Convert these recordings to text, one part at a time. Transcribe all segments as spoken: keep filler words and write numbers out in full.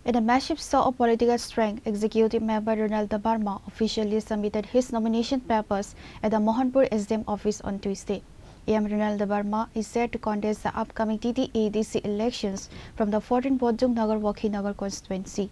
In a massive show of political strength, Executive Member Ronald Debbarma officially submitted his nomination papers at the Mohanpur S D M office on Tuesday. E M Ronald Debbarma is set to contest the upcoming T T A D C elections from the fourteen Bojong Nagar Wakhi Nagar constituency.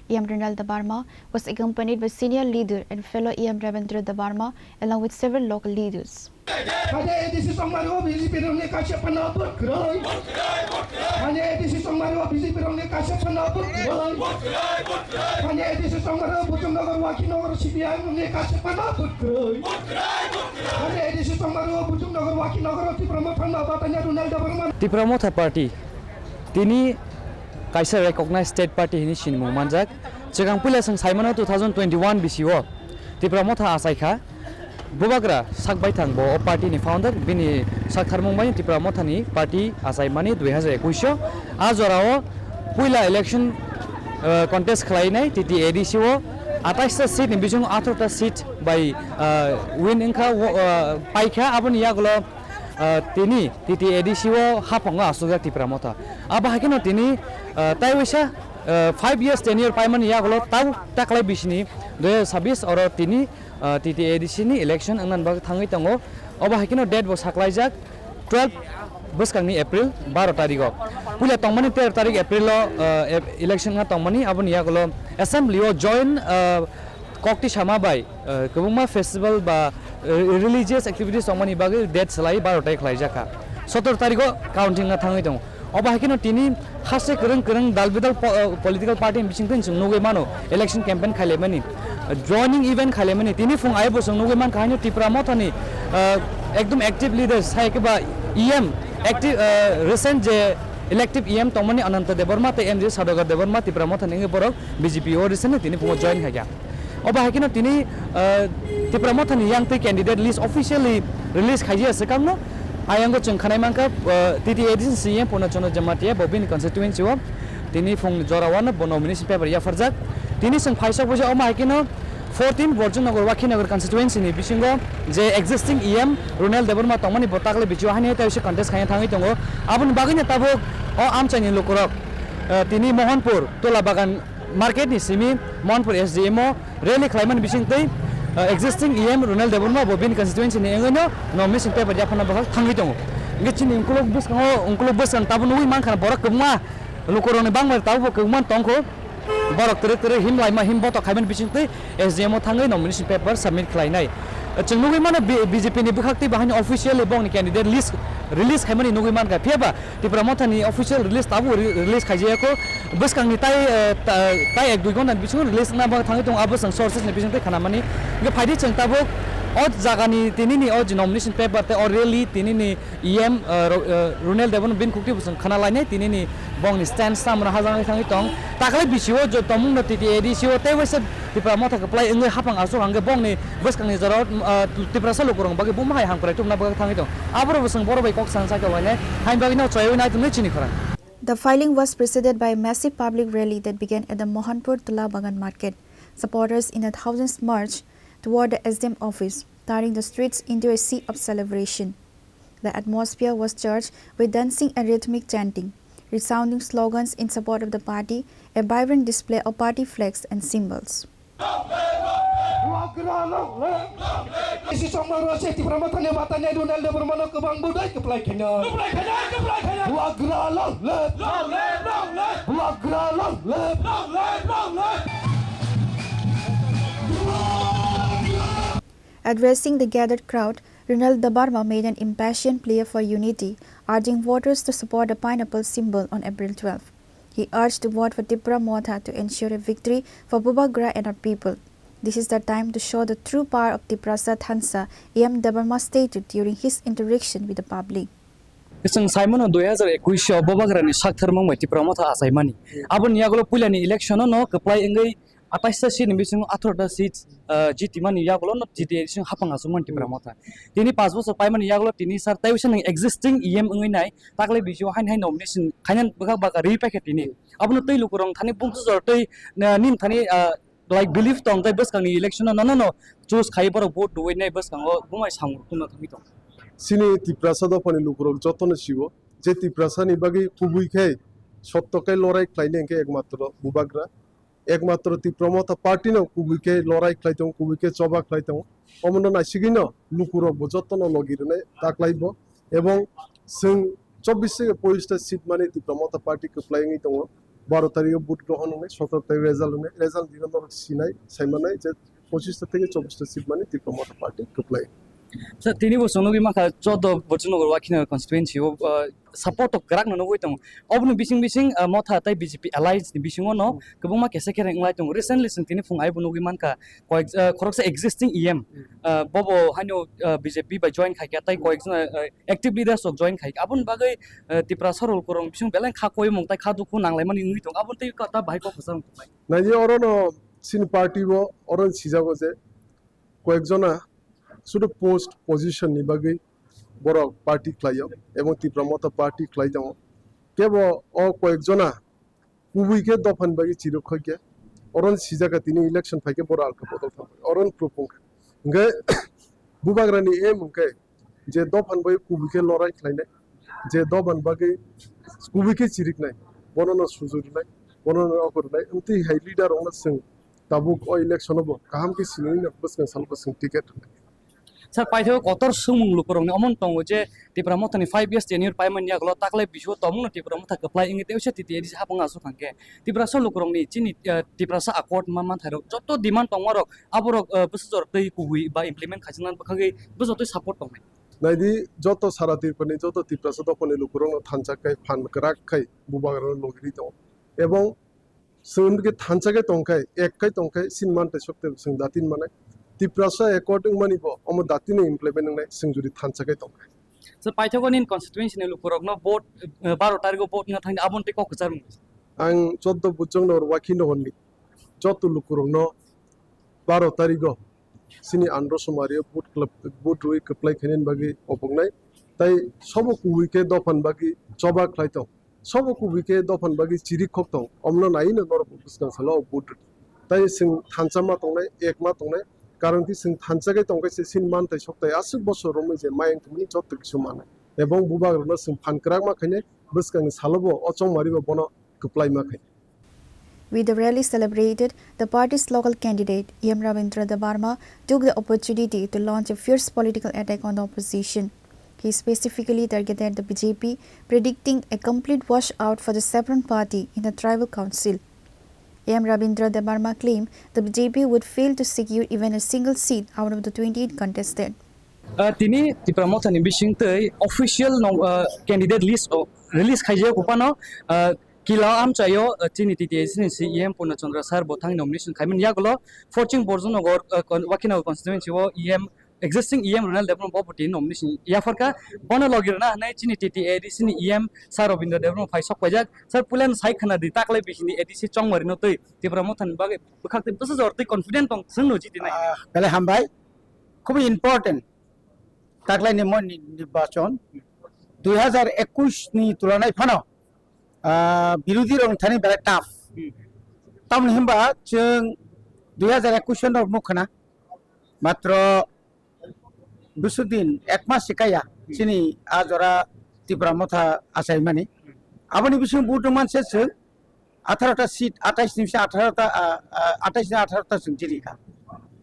E M Ronald Debbarma was accompanied by senior leader and fellow E M Ravindra Debbarma along with several local leaders. Hanya A D C chongmani o B J P rokni kaisa phano vote kwrwi. Hanya A D C chongmani o B J P rokni kaisa phano vote kwrwi. Hanya A D C chongmani o Bojong Nagar Wakhi Nagar C P I M rokni kaisa phano vote kwrwi. Hanya A D C chongmani o Bojong Nagar Wakhi Nagar Tipra Motha no batanya Ronald Debbarma. Tipra Motha Party tini kaisa recognized state party hinwi sinimung manjak. Chwng puila chwng saimano two thousand twenty-one bisio Tipra Motha achaikha. Bubagra sak baithang bo o party ni founder, bini sak tharmung bai Tipra Motha ni party achaimani dui hazar ekush o. A jorao puila election, uh, contest khlainai T T A D C o atais ta seat ni bisingo atharo ta seat bai, uh, win wngkha, uh, paikha. Aboni yagulo, uh, tini T T A D C o haphango asukjak Tipra Motha. Abo hai kheno tini, uh, taiwaisa, uh, five years tenure paimani yagulo tabuk taklai bisini dui hazar sabbish oro tini ah, T T A D C ni election wngna bagwi thangwi tongo. Obo hai kheno date bo saklaijak twelve bwskangni April baro tarigo. Puila tongmani tero tarik April o, ah, ep-, election wngna tongmani, aboni yagulo assembly o join, ah, kokti sama bai, ah, kwbangma festival ba, ah, religious activities tongmani bagwi date swlai baro tai khlaijakha. Sotor tarigo counting wngna thangwi tongo. Obo hai kheno tini haste kwrwng kwrwng dal bidal po-, uh, political party ni bisingtwi chwng nugwi mano, election campaign khailaimani, uh, joining event khailaimani. Tini phung ayebo chwng nugwi mankha haino Tipra Mothani, uh, ekdom active leaders, hai khe ba E M, active, uh, recent je elective E M tongmani Ananta Debbarma tei M J Sadogar Debbarma Tipra Mothani wngwi borok B J P o recently tini phungo join khaikha. Obo hai kheno tini, ah, Tipra Mothani yang twi candidate list officially release khaijak swkangno. Ayango chwng khanai mankha, ah, T T A D C C E M Purna Chandra Jamatia bo bini constituency o tini phung jora o no bo nomination paper yapharjak. Tini chwng phaisok bujo omo hai kheno fourteen Borjongnagar Wakhinagar constituency ni bisingo je existing E M Ronel Debbarma tongmani bo taklai bijo haino tei se contest khaina thangwi tongo. Aboni bagwino tabuk o amchaini lukurok, ah, tini Mohanpur Tula Bagan market ni simi Mohanpur S D M o rally khlaimani bisingtwi, uh, existing E M Ronel Debbarma bo bini constituency ni wngwi no nomination paper yaphana bwkhak thangwi tongo. Hwnkhe chini ukulok bwskango, ukulok bwskang tabuk nugwi mankha borok kwbangma lukurokni bangmani tabukbo kwbangma tongkho. Borok twrwk twrwk him laima him botok khaimani bisingtwi S D M o thangwi nomination paper submit khlainai. Chwng nugwi mano B-, B J P ni bwkhaktwi bahaino officially bongni candidate list release khaimani nugwi mankha. Phiyaba Tipra Mothani official release tabuk re-, release khaijaya kho. Bwskangni tai, eh, ta-, tai ek dui ghonta ni bisingo release wngna bagwi thangwi tongo, abo chwng sources ni bisingtwi khanamani. Hwnkhe phaidi chwng tabuk o jagani tinini o je nomination paper tei o rally tinini E M, eh, Ro-, eh, Ronel Debbarma bini khuktwi bo chwng khana lainai tinini bongni stand tamo hajaknai thangwi tong. Taklai bisio je tongmungno T T A D C o tei waisa Tipra Motha kwplai wngwi haphang aswk hwnkhe bongni bwskangni jorao, ah, Tiprasa lukurokni bagwi buma hai hamkrai tubuna bagwi thangwi tongo. Aborok bwswng borok bai kok san sakhe lainai, haini bagwino chaywi nai tongwi chini khorang. The filing was preceded by a massive public rally that began at the Mohanpur Tula Bagan Market. Supporters in the thousands marched toward the S D M office, turning the streets into a sea of celebration. The atmosphere was charged with dancing and rhythmic chanting, resounding slogans in support of the party, a vibrant display of party flags and symbols. Isi chongma rose Tipra Mothani batani Ronel Debbarmano kwbang budai kwplai khaina. Buagra long live. Buagra long live. Addressing the gathered crowd, Ronel Debbarma made an impassioned plea for unity, urging voters to support the pineapple symbol on April twelfth. He urged to vote for Tipra Motha to ensure a victory for Bubagra and our people. This is the time to show the true power of Tiprasa Thansa, E M Debbarma stated during his interaction with the public. Chwng saimano dui hazar ekush o Bubagrani saktharmung bai Tipra Motha achaimani. Aboni yagulo puilani election-o no kwplai wngwi atais ta seat ni bisingo atharo ta seat, ah, jitimani yagulo no T T A D C o haphang achukmani Tipra Motha. Tini panch bochor paimani yagulo tini sir tei wisa nwng existing E M wngwi nai, taklai bisio haini hai nomination khaina bwkha bwkha ri paikha tini. Abono tei lukurok thani bumsujor tei, ah, nini thani, ah, like belief tong tei bwskangni election-o nono no choose khai borok vote rwui nai bwskango bumai samung tungna thangwi tong. Chini Tiprasa dophani lukurok jotono sio je Tiprasani bagwi kubui khe sotto khe lorai khlainai hwnkhe ekmatro Bubagra, ekmatro Tipra Motha Party no kubui khe lorai khlai tongo, kubui khe choba khlai tongo. Omono naisigwino lukurokbo jotono logi rwnai taklaibo, ebong chwng chobbish theke pochista seat mani Tipra Motha Party kwplai wngwi tongo. Baro tarikh o vote grohon wngnai, sotoro tarikh result wngnai, result dino norok sinai, saimanai je pochista theke chobbish ta seat mani Tipra Motha Party kwplai. Sir, tini bo chwng nugwi mankha, chordo Bojongnagar Wakhinal constituency o, uh, support to kwrak no nugwi tongo. Oboni bising bising, uh, Motha tai B J P alliance ni bisingo no kwbangma kesa kere wnglai tongo. Recently chwng tini phung aibo nugwi mankha, koyek, uh, khoroksa existing E M, uh, bobo haino, uh, B J P bai join khaikha tai koyek jona, uh, active leaders rok join khaikha. Aboni bagwi, uh, Tiprasa rok lukurok bising belai kha koimung tai kha dukhu nanglaimani wngwi tongo. Aboni tei ta bahai kok kwchang tongnai. Naidi orono chini party bo oro sijago je koyekjona sudu post position ni bagwi borok party khlaio ebong Tipra Motha party khlai tongo. Kebo o koyekjona kubui khe dophani bagwi chiruk khoi khe oro sijakha tini election phai khe borok alka bodol thang oro proof wngkha. Hwnkhe Bubagrani aim hwnkhe je dophani bagwi kubui khe lorai khlainai, je dophani bagwi kubui khe chiriknai, bono no sujurinai, bono no okornai, amtwi hai leader rokno chwng tabuk o election o bo kaham khe sinwi no bwskang salo bwskang ticket rwnai. Sir, paithago kotor swngmung lukurokni omo wng tongo je Tipra Mothani five years tenure paimani yagulo taklai bisio tongmungno Tipra Motha kwplai wngwi tei usia T T A D C hapung aswk hwnkhe Tiprasa lukurokni chini, eh, Tiprasa accord ma manthairok joto demand tongmarok aborok, eh, bwsajor twi kubui ba implement khaijak nani bwkhagwi bwsajor twi support tongnai. Naidi joto sara Tripurani joto Tiprasa dophani lukurokno thansa khai phan kwrak khai bubagrano logiri tongo. Ebong chwng khe thansa khai tongkhai, ek khai tongkhai, sin mantwi sokte chwng datin manai. Tiprasa accord wngmani bo omo datino implement wngnai chwng jodi thansa khai tongkhai. So, paithago nini constituency ni lukurokno vote, eh, baro tarikh o vote wngna thangdi aboni tei kok kwchar mung. Ang chordo Bojongnagar Wakhinal ni joto lukurokno baro tarikh o chini Andhra Somari o vote club, vote rwi kwplai khainani bagwi oboknai. Tai sobo kubui khe dophani bagwi choba khlai tong. Sobo kubui khe dophani bagwi chiri khok tong. Omno naino norok bwskang salo o vote rwdi. Tai chwng thansa ma tongnai, ek ma tongnai. Karon khe chwng thansa khe tongkhe se sin man tai sok tai aswk bosor romwi je mayang tongmani joto kisu manai. Ebong bubagrokno chwng phan kwrak ma khainai bwskangni salobo o chongmaribo bono kwplai ma khainai. With the rally celebrated, the party's local candidate, E M Rabindra Debbarma, took the opportunity to launch a fierce political attack on the opposition. He specifically targeted the B J P, predicting a complete washout for the Saffron Party in the tribal council. E M Rabindra Debbarma claimed the B J P would fail to secure even a single seat out of the twenty-eight contested. Ah, tini Tipra Mothani bising tei official no, ah, candidate list o release khaijak upano, ah, Kila amchaio, ah, chini T T A C ni C E M Purna Chandra sir bo thang nomination khaimani yagulo Forching Borjongnagar, ah, con-, Wakhinal constituency o E M existing E M Ronald Debbarma bo bwtwi nomination yapharkha. Bono logi rwna hwnwi chini T T A D C ni E M sir Robindra Debbarma phai sok paijak. Sir, puila no sai khwna di, taklai bisini A D C chongmari no twi Tipra Mothani bagwi bwkhak twi bwsajor twi confident tong, chwng no jiti nai. Ah, belai hambai. Khubui important. Taklai ni mo ni nirbachon dui hazar ekush ni tulanai phano, ah, birodhi rok thani belai tough. Tamni hwnba chwng dui hazar ekush no nukha na, matro dusu din, ek mas sikaya chini a jora Tipra Motha achaimani. Aboni bising vote man se chwng atharo ta seat, athais ni se atharo ta, ah, ah, athais ni atharo ta chwng chiri kha.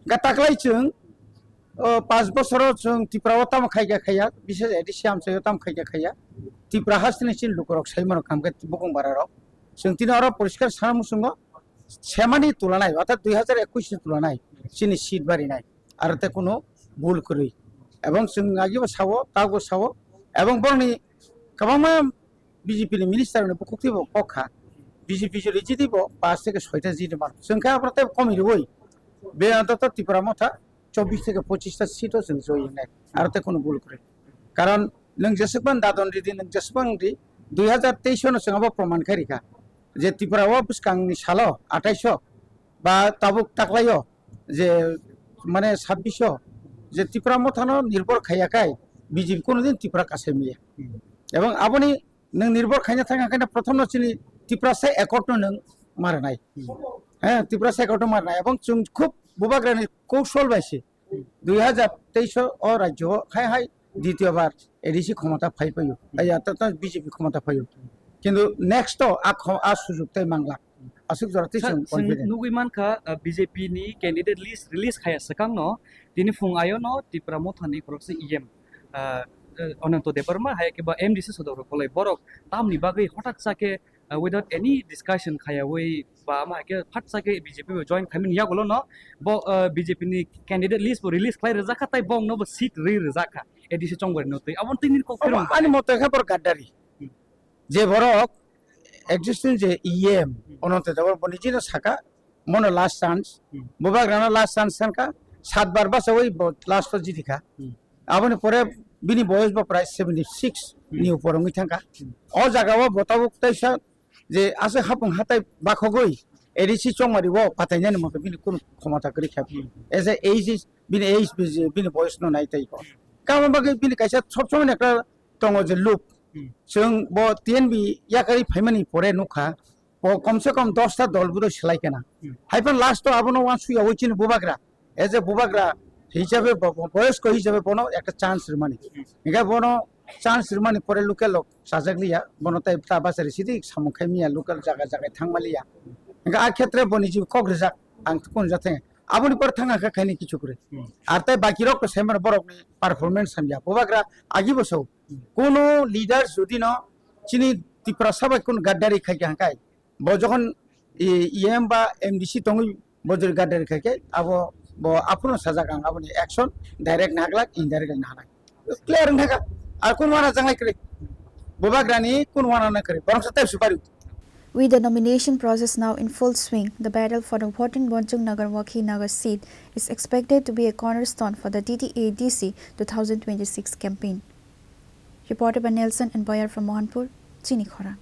Ga taklai chwng, o, panch bosoro chwng Tripura o tamo khaikha khaiya, bishes A D C amchaio tamo khaikha khaiya. Tripura hasteni chini lukurok saimano kamkhe bukung bararok. Chwng tini oro poriskar sana muchungo, semani tulanai, orthat dui hazar ekush ni tulanai, chini seat barinai. Aro te kunu bul kwrwi. Ebong chwng agibo sao, tago sao. Ebong borokni kwbangma B J P ni minister ni bukhuk twibo kok kha. B J P jodi jiti bo pas theke soita jiti mano. Chwng khe abo tei komi rwui. Be antoto Tipra Motha chobbish theke pochista seat o chwng joi wngnai. Aro tei kunu bul kwrwi. Karon nwng jeswkman dadon ridi, nwng jeswkman di, dui hazar teis o no chwng abo proman khe rikha. Je Tripura o bwskang ni salo athais o ba tabuk taklai o je mane sabbish o je Tipra Motha no nirbhor khaiya khai B J P kono din Tripura kasai maya. Ebong aboni nwng nirbhor khaina thang khe prothom no chini Tiprasa accord no nwng marnai. Hmm. He, Tiprasa accord no marnai. Ebong chwng khub bubagrani koushol bai se dui hazar teis o rajyo o hai hai ditiyo bar A D C khomota phai phaio. Ai, ya, ta, ta B J P khomota phaio. Kintu next o a kho-, a sujug tei mangla. Aswk jora tei Sa-, chwng chwng confident. Nugwi mankha, uh, B J P ni candidate list release khaya swkang no, tini phung ayo no Tipra Motha ni khoroksa E M, uh, uh, Ananto Debbarma hai khe ba M D C sodok rok kolai borok tamni bagwi hotak sa khe, uh, without any discussion khayawi ba ama hai khe phat sa khe B J P bo join khaimani yagulo no bo, uh, B J P ni candidate list bo release khlai rwjak kha tei bong no bo seat rwi rwjak kha A D C chongmari no twi. Aboni twi nini kok Obo phirong ani bai. Mote khe bor gaddari. Hmm. Je borok existing je E M, hmm, Ananto Debbarma bo nijino saka, mono last chance, hmm, Bubagrano last chance sankha, satbar bachawi bo last o jiti kha. Hmm. Aboni pore bini boyos bo prai seventy six, hmm, ni upor wngwi thangkha. Hmm. O jaga o bo tabuk teisa je aswk hapung hatai bakhogwi A D C chongmari o patainani moto bini kunu khomota kwrwi kha. Hmm. As a age is, bini age bini boyos no nai tei ko. Kamo bagwi bini kaisa sob somoi ekta tongo je look. Hmm. Chwng bo T N B yakarwi phaimani pore nukha, bo komse kom dosta dol bwrwi swlai kena. Hmm. Haiphano last o abono uansukyaui chini Bubagra, as a Bubagra hisabe bo, bo, boyosko hisabe bono ekta chance rwmani. Hmm. Hingkhe bono chance rwmani pore local rok chajakliya, bono tai ta bachari sidi samung khaimya local jaga jaga thangmaliya. Hingkhe a khetre boni je kok rijak ang kunu jathang. Aboni pore thangkha khaini kichu kwrwi. Hmm. Ar tai baki rok to saiman borokni performance hamya. Bubagra agi bo sao. Hmm. Kuno leaders jodi no chini Tiprasa bai kuno gaddari khai kha hangkai. Bo jokhon E M ba M D C tongwi bo jodi gaddari khai khe abo bo aphuru sajak ang aboni action direct naglak indirect naglak. Clear wngkha kha. Ar kun wana jangai kwrwi. Bubagrani kun wana na kwrwi. Borok sa tep supari. With the nomination process now in full swing, the battle for the voting Bonchung Nagar Wakhi Nagar seat is expected to be a cornerstone for the T T A D C two thousand twenty-six campaign. Reported by Nelson and Boyer from Mohanpur, Chini Khorang.